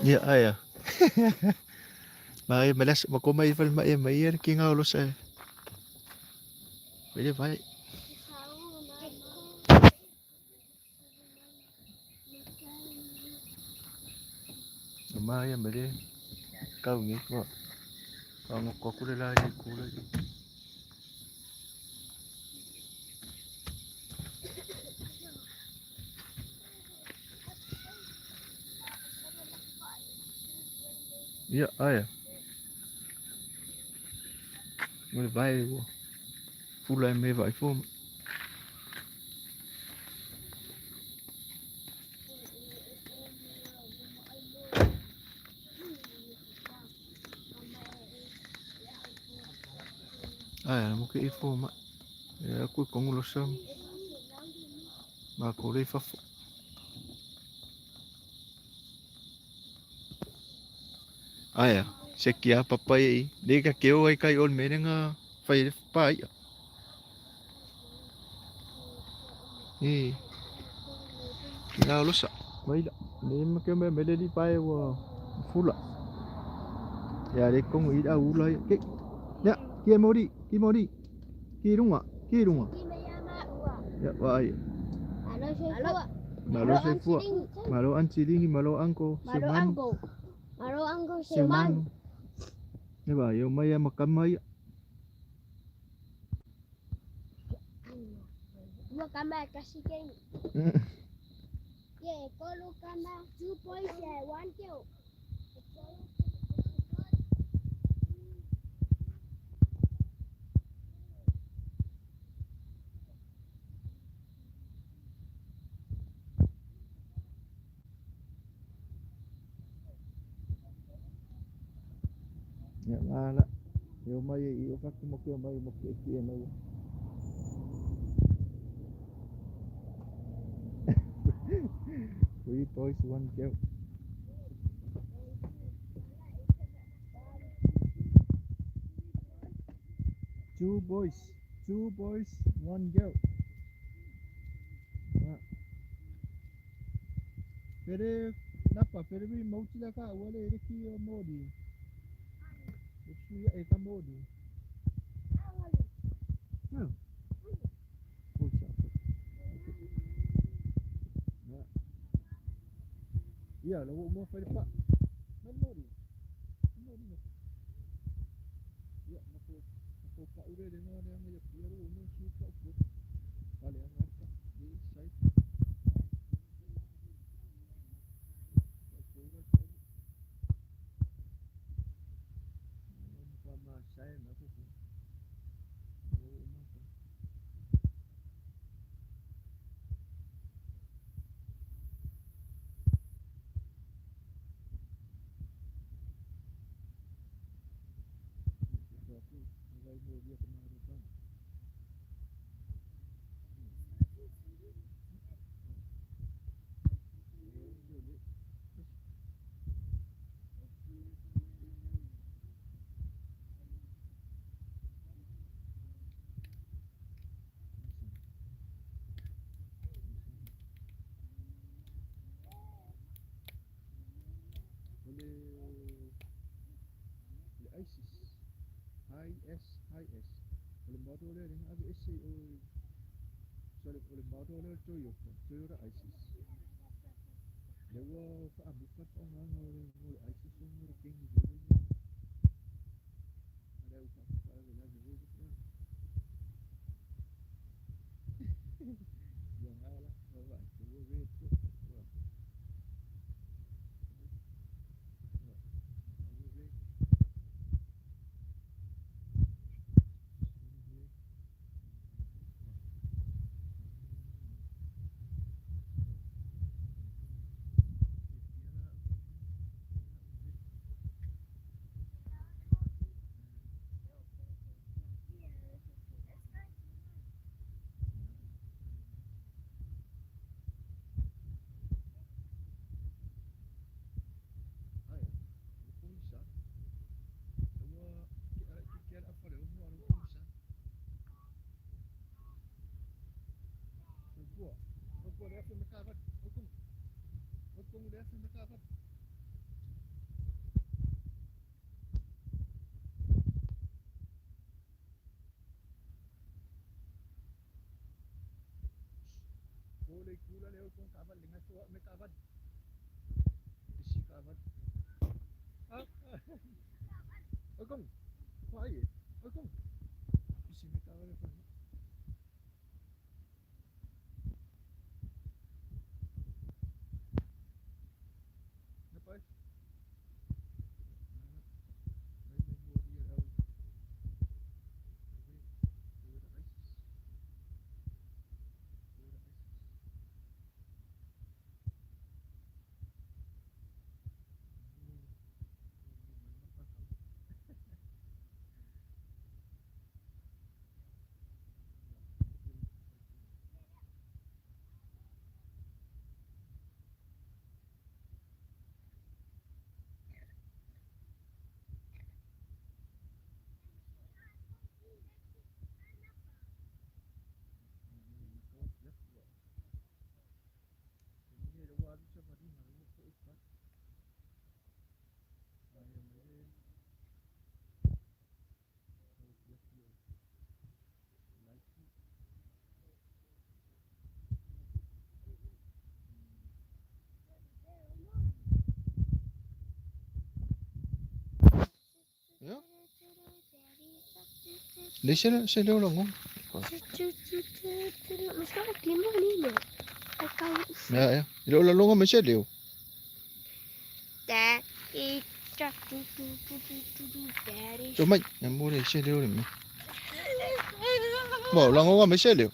Ia aia. Ma e malas ma ko mai fal ma e mai er ki ngau lo sa. Vele vai. Ma ia mele kau ngi ko. Ka ngo ko kule la ni kule. Ia aia. Mele vai wo. Fula e me vai fo. Aia mo ke ifo ma. Ia ku kongu lo sa. Ma ko le fafo. Aia, se kia papa i. Le ka keo ai kai ol merenga whai re pa ia. E. Ki ngā losa. Mai la. Le ma ke me mele li pae wa fula. Ia le kongu i a ula ia. Ke. Ya, ki e mori, ki mori. Ki runga, ki runga. Ya, wa ai. Malo se fua. Malo anchilingi, malo anko, semanu. Malo anko semanu. Ne ba, yo mai a makama ia. Kama kasi keng. Ye, kolu kama 2.1 keo. Ya mala. Yo mai i o ka mo ke mai mo ke ki e mai. 3 boys, 1 girl. 2 boys, 2 boys, 1 girl. Pere napa pere mi mauti la ka wale ere ki o modi. E ka modi. Ya. Ya, lo mo fa pa. Modi. Modi. Ya, ma ko ko ka ure de no le anga ya piero mo su ka ko. Vale, anga ka. Ni sai. ISIS. I S I S. O le mato le ringa ave ese o O le model lea o le Toyota, Toyota Isis. Lea ua faamuta le faaaogaina o le Isis ona o le kegi foi lele a le au faalavelave foi lea. Ia nga la, vaavaai, ua red foi. Ua red. Ia. Le se leo lago. Måske jeg glemmer lige nu. Jeg går Ja, ja. E le o laloga mai se leo. Da, e, da, du, du, du, du, du, du, daddy. So mai, na mo le se leo le me. Mo lagoga mai se leo.